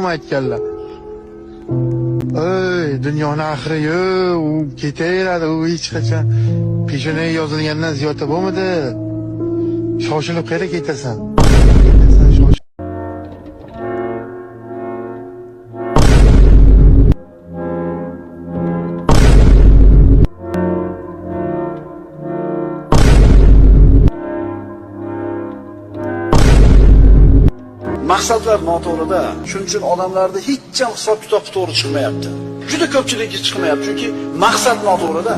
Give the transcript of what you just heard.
To'g'rimi aytganlar? Ey, dunyoni oxiri yo'q, u ketaveradi, u hech qachon peshonaga yozilgandan ziyod bo'lmadi. Shoshilib qayerga ketasan? Ketasan, shoshilib. Maqsadlar noto'g'rida. Shuning uchun odamlarda hech ham hisob kitob to'g'ri chiqmayapti. Juda ko'pchiligi chiqmayapti, chunki maqsad noto'g'rida.